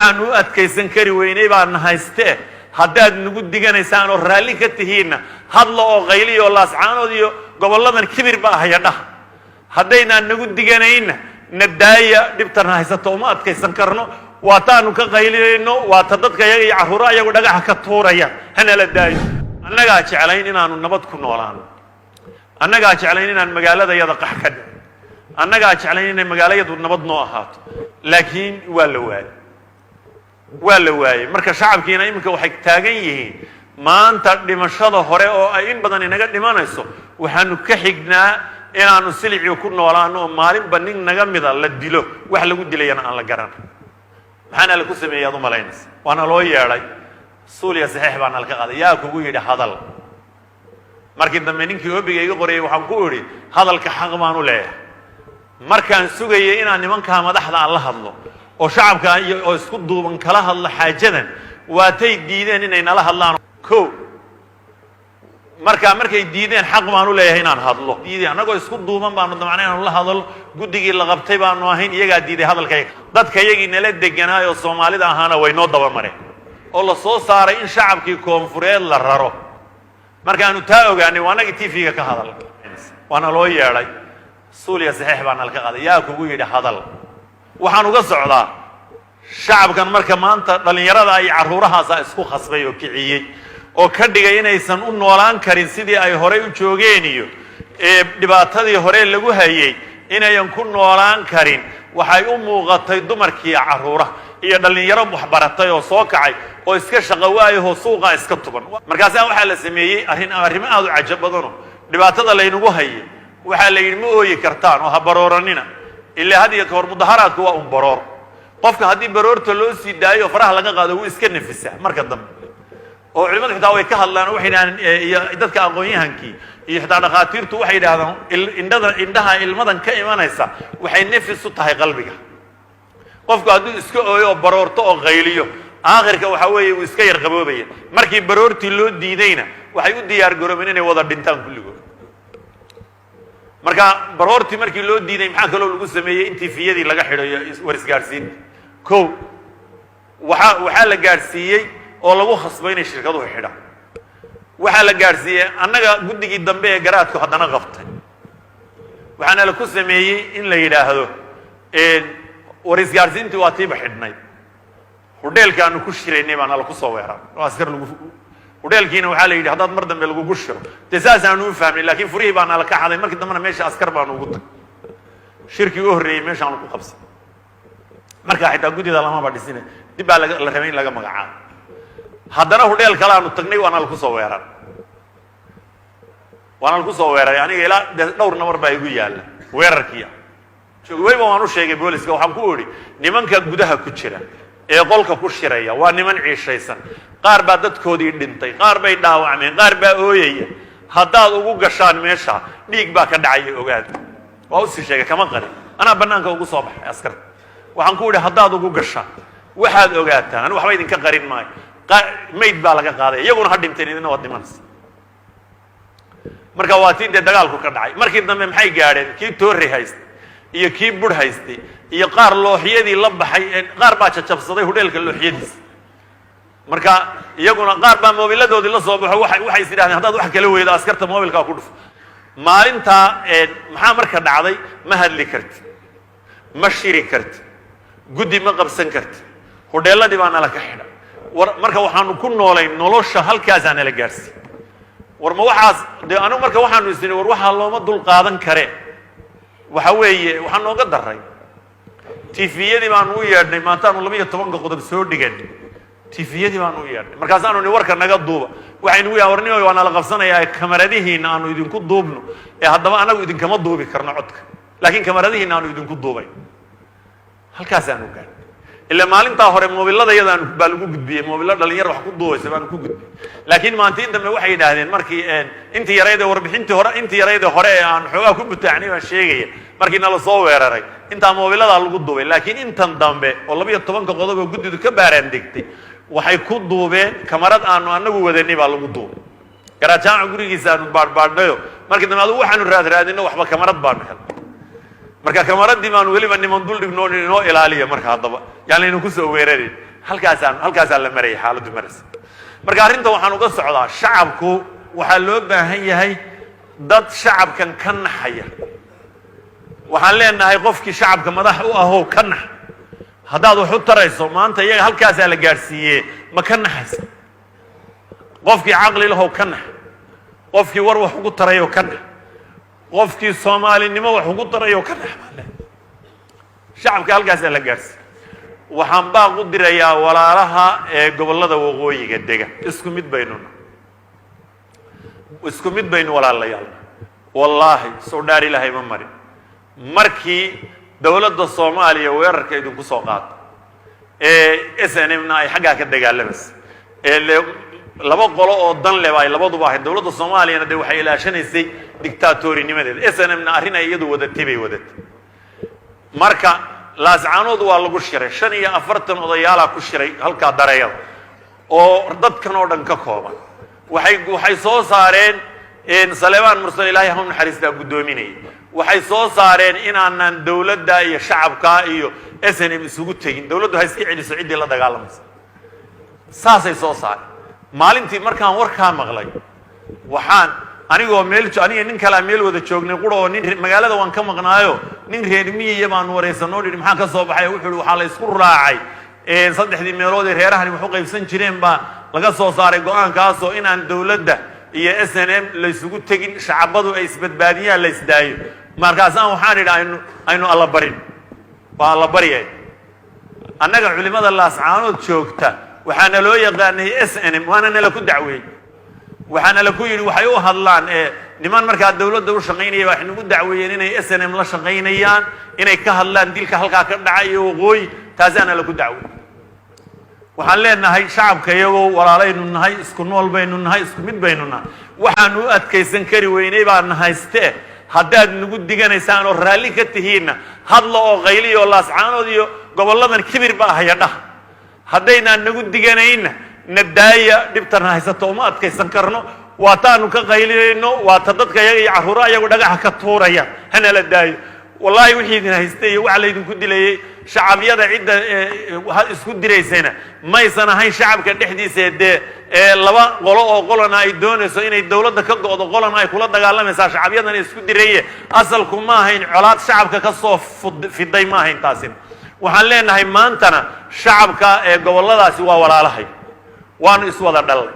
Aan u adkaysan kari weynay baana haystee. Haddaad nagu diganaysaan oo raalli ka tihiinna, hadla oo qayliya oo Laascaanood iyo gobolladan kibir baa haya dhaha. Haddaynaan nagu diganayna, na daaya. Dhibtana haysato uma adkaysan karno. Waataanu ka qaylinayno, waata dadka iyaga iyo carruuro ayagu dhagaxa ka tuuraya. Hanala daayo. Annagaa jeclayn inaanu nabad ku noolaano. Annagaa jeclayn inaan magaaladayada qax ka dhicin. Annagaa jeclayn inay magaalayadu nabad noo ahaato, laakiin waa la waayey, waa la waayey. Marka shacabkiina iminka waxay taagan yihiin maanta dhimashada hore oo ay in badan inaga dhimanayso. Waxaanu ka xignaa inaanu silicii ku noolaano oo maalinba nin naga mida la dilo, wax lagu dilayana aan la garan. Maxaana laku sameeyey aad u malaynaysa? Waana loo yeedhay, suuliya saxiix baana laka qaaday. Yaa kugu yidhi hadal? Markii dambe ninkii obiga iga qorayay waxaan ku idhi, hadalka xaq baan u leeyahay. Markaan sugayay inaan nimankaa madaxda aan la hadlo oo shacabka iyo oo isku duuban kala hadlo xaajadan, waatay diideen inay nala hadlaan. Ko markaa markay diideen, xaq baan u leeyahay inaan hadlo. Diideen, annagoo isku duuban baanu damcnay inaanu la hadalo. Guddigii la qabtay baanu ahayn. Iyagaa diiday hadalkayga. Dadka iyagii nala deganaay oo Soomaalida ahaana way noo dabamareen oo la soo saaray in shacabkii koonfureed la raro. Markaanu taa ogaanay, waa anagii TV-ga ka hadal. Waana loo yeedhay, suuliya saxiix baana laka qaaday. Yaa kugu yidhi hadal? Waxaan uga socdaa shacabkan marka maanta dhallinyarada iyo carruurahaasa isku khasbay oo kiciyey oo ka dhigay inaysan u noolaan karin sidii ay horey u joogeen iyo ee dhibaatadii hore lagu hayay inayan ku noolaan karin. Waxay u muuqatay dumarkii, carruuraha iyo dhallinyaro waxbaratay oo soo kacay oo iska shaqo waayahoo suuqa iska tuban. Markaasaa waxaa la sameeyey arrin, arrimo aada u cajab badano dhibaatada laynagu hayay. Waxaa la yidhi, ma ooyi kartaan oo ha barooranina. Ilaa had iyo kahor mudaharaadku waa un baroor. Qofka haddii baroorta loo sii daayo oo faraha laga qaado, wuu iska nafisaa marka dambe. Oo culimadu xitaa way ka hadlaan oo waxay yidhahdaan, iyo dadka aqoon-yahankii iyo xitaa dhakhaatiirtu waxay yidhahdaan, indhada, indhaha ilmadan ka imanaysa waxay nafis u tahay qalbiga. Qofku hadduu iska ooyo oo baroorto oo qayliyo, aakhirka waxa weeye wuu iska yar qaboobaya. Markii baroortii loo diidayna, waxay u diyaar garoobeen inay wada dhintaan kulligood. Marka baroortii markii loo diiday, maxaa kaloo lagu sameeyey? In TV-yadii laga xidho iyo war isgaadhsiinta. Ko waxaa la gaadhsiiyey oo lagu khasbay inay shirkaduhu xidhaan. Waxaa la gaadhsiiyey annaga guddigii dambe ee garaadku haddana qabtay, waxaana la ku sameeyey in la yidhaahdo war isgaadhsiintii waa tiiba xidhnayd. Hudheelkaanu ku shiraynay baana laku soo weerar oo askar lagu. Hudheelkiina waxaa la yidhi, haddaad mar dambe lagugu shiro. Dee saasaanu u fahmay, laakiin furihii baana la ka xaday. Markii dambena meesha askar baanu ugu tag. Shirkii u horreeyey meeshaanu ku qabsay. Markaa xitaa guddida lamaba dhisine, dib baa laga la rabay in laga magacaabo. Haddana hudheel kale aanu tagnay, waana laku soo weerar, waana laku soo weeraray. Aniga ilaa dee dhowr nabar baa igu yaalla weerarkiia. Weliba waan u sheegay booliska. Waxaan ku idhi, nimanka gudaha ku jira ee qolka ku shiraya waa niman ciishaysan. Qaar baa dadkoodii dhintay, qaar bay dhaawacmeen, qaar baa ooyaya. Haddaad ugu gashaan meesha, dhiig baa ka dhacaya, ogaada. Waa usii sheegay, kama qarin. Anaa banaanka ugu soo baxay askarta. Waxaan ku idhi, haddaad ugu gashaan, waxaad ogaataan anigu waxba idinka qarin maayo, mayd baa laga qaaday. Iyaguna ha dhinteen, idina waad dhimanaysa. Marka waa tii dee dagaalku ka dhacay. Markii dambe maxay gaadheen? Kii toorey haystay iyo kii bur haystay iyo qaar looxyadii la baxay, qaar baa jajabsaday hudheelka looxyadiisa. Marka iyaguna qaar baa moobiladoodii la soo baxo. Waxay is yidhahdeen, haddaad wax kala weydo, askarta moobilkaa ku dhufo. Maalintaa maxaa marka dhacday? Ma hadli kartid, ma shiri kartid, guddi ma qabsan kartid. Hudheeladii baa nala ka xidha. War marka waxaanu ku noolay nolosha halkaasaa nala gaadhsiiy. War ma waxaas dee anigu marka waxaanu isnii, war waxaa looma dul qaadan kare. Waxa weeye waxaa nooga daray, TV-yadii baanu u yeedhnay. Maantaanu 12-ka qodob soo dhigan, TV-yadii baanu u yeedhnay. Markaasaanu ni, warka naga duuba. Waxaynu yahan, war nin waa nala qabsanayaa, kamaradihiina aanu idinku duubno. Ee haddaba anagu idinkama duubi karno codka, laakiin kamaradihiina aanu idinku duubay. Halkaasaanu gaadhnay. Ila maalintaa hore moobilada yadaan baa lagu gudbiyey, moobilo dhalinyar wax ku duubaysa baanu ku gudbiyey. Laakiin maalintii dambe waxay yidhaahdeen, markii intii yarayd ee warbixintii hore, intii yarayd ee hore ee aan xoogaa ku butaacnay baan sheegaya, markii nala soo weeraray, intaa moobiladaa lagu duubay. Laakiin intan dambe oo 12-ka qodob oo guddidu ka baaraan degtay, waxay ku duubeen kamarad aanu anagu wadanay baa lagu duubay. Garajaamaca gurigiisa aanu baadhbaadhnayo. Markii dambe adugu waxaanu raadraadino, waxba kamarad baanu helay. Marka kamaradii baanu weliba niman dul dhigno, inoo ilaaliya. Marka haddaba yaan laynu kusoo weerarin. Halkaasaa la marayay, xaaladdu maraysa. Marka arrinta waxaan uga socdaa, shacabku waxaa loo baahan yahay dad shacabkan ka naxaya. Waxaan leenahay, qofkii shacabka madax u ahow, ka nax. Haddaad wax u tarayso maanta, iyaga halkaasaa la gaadhsiiye, ma ka naxaysa? Qofkii caqli lahow, ka nax. Qofkii war wax ugu tarayo, ka nax. Qofkii soomaalinimo wax ugu tarayo, ka nax baan leenahay. Shacabka halkaasaa la gaadhsiiye. Waxaan baaq u dirayaa walaalaha ee gobollada waqooyiga dega. Isku mid baynu nahay, isku mid baynu walaalayaal. Wallaahi, soo dhaar Ilaahay ma marin. Markii dowladda Soomaaliya weerarka idinku soo qaato ee SNM na ay xaggaa ka dagaalamaysa, ee le laba qolo oo dan leba ay labaduba ahayd, dowladda Soomaaliyana dee waxay ilaashanaysay dictatorinimadeeda, SNM na arrin ay iyadu wadatay bay wadatay. Marka Laascaanood waa lagu shiray, 45 odayaalaa ku shiray halkaa dareeyada oo dadkan oo dhan ka kooban. Waxay soo saareen, Saleebaan Mursal, Ilaahay ha u naxariistaa, guddoominayay, waxay soo saareen inaanan dowladda iyo shacabka iyo SNM isugu tegin, dowladdu ha iska celiso ciddii la dagaalamaysa. Saasay soo saareen. Maalintii markaan warkaa maqlay, waxaan anigoo meel, aniga nin kalea meel wada joognay qura oo nin magaalada waan ka maqnaayo, nin reer miyiya baanu waraysanoo nidhi, "Maxaa ka soo baxay?" Wuxuu ihi, "Waxaa la isku raacay saddexdii meelood ee reerahani wax u qaybsan jireen baa laga soo saaray go-aankaasoo inaan dowladda iyo SNM laysugu tegin, shacabadu ay isbadbaadiyaan, la isdaayo." Markaasaan waxaan idhi, aynu alla barin, waa alla baryay. Annaga culimada Laascaanood joogta waxaana loo yaqaanay SNM, waana nala ku dacweeyey, waxaana la ku yidhi waxay u hadlaan ee niman markaa dawladda u shaqaynaya. Waxay nagu dacweeyeen inay SNM la shaqaynayaan, inay ka hadlaan dilka halkaa ka dhacay iyo waqooyi. Taasaana la ku dacweeyey. Waxaan leenahay shacabka iyagoo walaalaynu nahay, isku nool baynu nahay, isku mid baynu nahay. Waxaanu u adkaysan kari weynay baa na haystee. Haddaad nagu diganaysaan oo raalli ka tihiinna, hadla oo qayliya oo Laascaanood iyo gobolladan kibir baa haya dhaha. Haddaynaan nagu diganayna, na daaya. Dhibtana haysato uma adkaysan karno. Waa taanu ka qaylinayno, waa ta dadka iyaga iyo carruura ayagu dhagaxa ka tuuraya. Hana la daayo. Wallaahi, wixii idin haystay iyo waxa laydinku dilayey, shacabyada cidda isku diraysayna maysan ahayn shacabka dhexdiisa. Dee laba qolo oo qolana ay doonayso inay dawladda ka go'do, qolana ay kula dagaalamaysaa, shacabyadana isku diraye. Asalku ma ahayn colaad shacabka ka soo fiday, ma ahayn taasina. Waxaan leenahay, maantana shacabka ee gobolladaasi waa walaalahay, waanu iswada dhallay,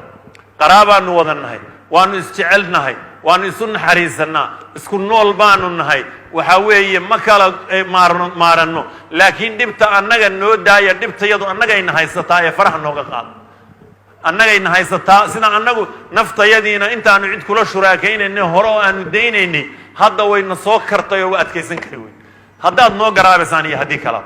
qaraabaanu wada nahay, waanu isjecelnahay, waanu isu naxariisanaa, isku nool baanu nahay. Waxaa weeye ma kala maarno maaranno, laakiin dhibta annaga noo daaya. Dhibtayadu annagayna haysataa ee faraha nooga qaado. Annagayna haysataa. Sida annagu naftayadiina intaanu cid kula shuraakaynayna hore oo aanu daynaynay, hadda wayna soo kartay oo waa adkaysan kari weyn. Haddaad noo garaabaysaan iyo haddii kalaba.